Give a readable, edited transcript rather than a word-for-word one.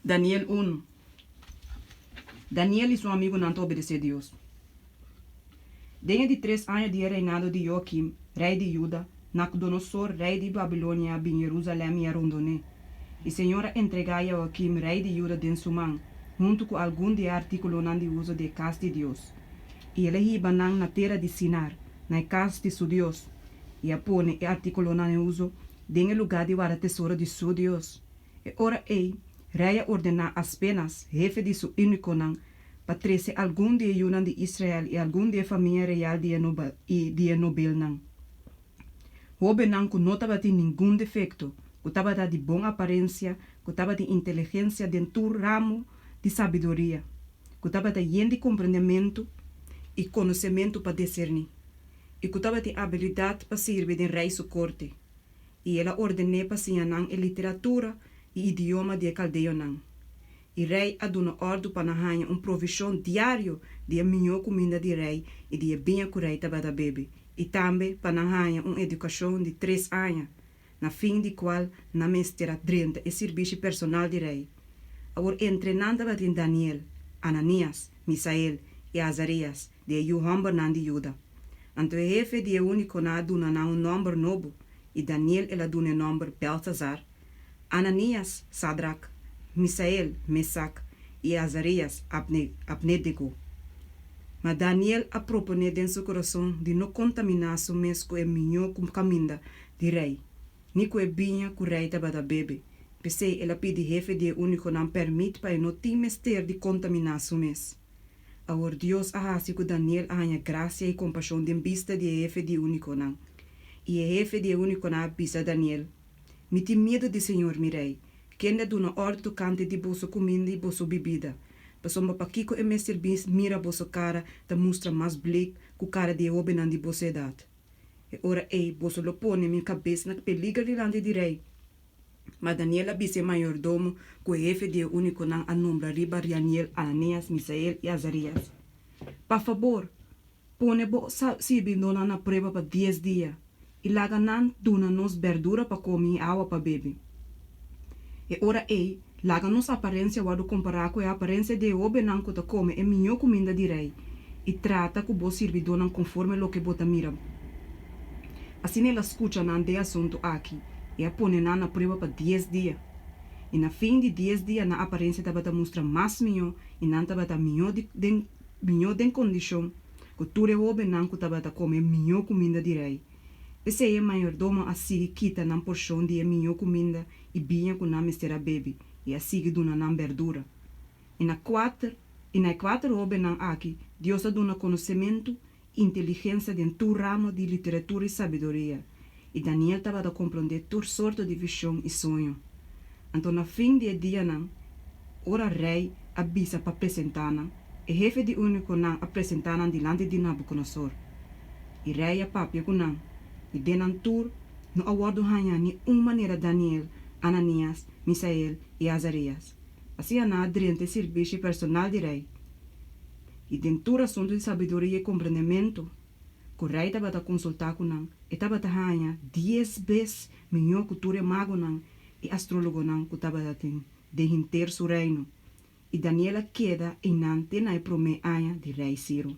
Daniel un. Daniel i su amigunan ta obedesé Dios. Den e di tres aña di e reinado di Joakim, rei di Juda, Nakudonosor, rei di Babilonia, a bin Jerusalèm i a rondon'é. I señor a entregá Joakim, rei di Juda, den su man, huntu ku algun di e artíkulonan di uso di e kas di Dios. I el a hiba nan na tera di Sinar, na e kas di su dios, i a pone e artíkulonan di uso den e lugá di warda tesoro di su dios. E ora ei, rei a ordená Aspenas, hefe di su únikonan, pa trese algun di e yunan di Israel i algun di e famia real di e i di e nobelnan, hóbennan ku no tabatin ningun defekto, ku tabata di bon aparensia, ku tabatin inteligensia den tur ramo di sabiduria, ku tabata yen di komprendementu i konosementu pa diserní, i ku tabatin abilidat pa sirbi den rei su korte. I el a orden'é pa siña nan e literatura i idioma di e kaldeonan. I rei a duna òrdu pa nan haña un provishon diario di e mihó kuminda di rei i di e biña ku rei tabata bebe, i tambe pa nan haña un edukashon di tres aña, na fin di kual nan mester a drenta e sirbishi personal di rei. Awor entre nan tabatin Daniel, Ananias, Misael i Azarias, di e yu hòmbernan di Juda. Anto e hefe di e únikonan a duna nan un nòmber nobo, i Daniel el a duna e nòmber Bèltsazar, Ananias, Sadrak, Misael, Mesak, i Azarias, Abnedego. Ma Daniel a proponé den su kurason di no kontaminá su mes ku e mihó kaminda di rei, ni ku e biña ku rei tabata bebe. P'esei el a pidi hefe di e únikonan pèrmit pa e no tin mester di kontaminá su mes. Awor Dios a hasi ku Daniel a haña grasia i kompashon den bista di e hefe di e únikonan. I e hefe di e únikonan a bisa Daniel, Mi tin miedu di señor mi rei, kende a duna òrdu tokante di boso kuminda i boso bibida, pasobra pakiko e mester bin mira boso kara ta mustra mas bleek ku kara di e hóbennan di boso edat? E ora ei boso lo pone mi kabes na peliger dilanti di rei. Ma Daniel a bisa e mayordomo ku e hefe di e únikonan a nombra riba Daniel, Ananias, Misael i Azarias, Pa fabor, pone bo sirbidónan na prueba pa dies dia, i laga nan duna nos bèrdura pa kome i awa pa bebe. E ora ei, laga nos aparensia wòrdu kompará ku e aparensia di e hóbennan ku ta kome e mihó kuminda di rei, i trata ku bo sirbidónan konforme loke bo ta mira. Asina el a skucha nan den e asuntu aki i a pone nan na prueba pa dies dia. I na fin di dies dia nan aparensia tabata mustra mas mihó i nan tabata mihó den mihó den kondishon ku tur e hóbennan ku tabata kome mihó kuminda di rei. P'esei e mayordomo a sigui kita nan porshon di e mihó kuminda i biña ku nan mester a bebe i a sigui duna nan bèrdura. I na kuater i na e kuater hóbennan aki Dios a duna konosementu i inteligensia den tur ramo di literatura i sabiduria, i Daniel tabata komprondé tur sorto di vishon i soño. Anto na fin di e dianan, ora rei a bisa pa presentá nan, e hefe di únikonan a presentá nan dilanti di Nabukonosor. I rei a papia ku nan, i den nan tur no a wòrdu hañá ni un manera Daniel, Ananias, Misael i Azarias. Asina nan a drenta e sirbishi personal di rei. I den tur asuntu di sabiduria i komprendementu ku rei tabata konsultá ku nan, e tabata haña dies bes mihó ku tur e magonan i astrólogonan ku tabata tin den henter su reino. I Daniel a keda einan te na e promé aña di rei Siro.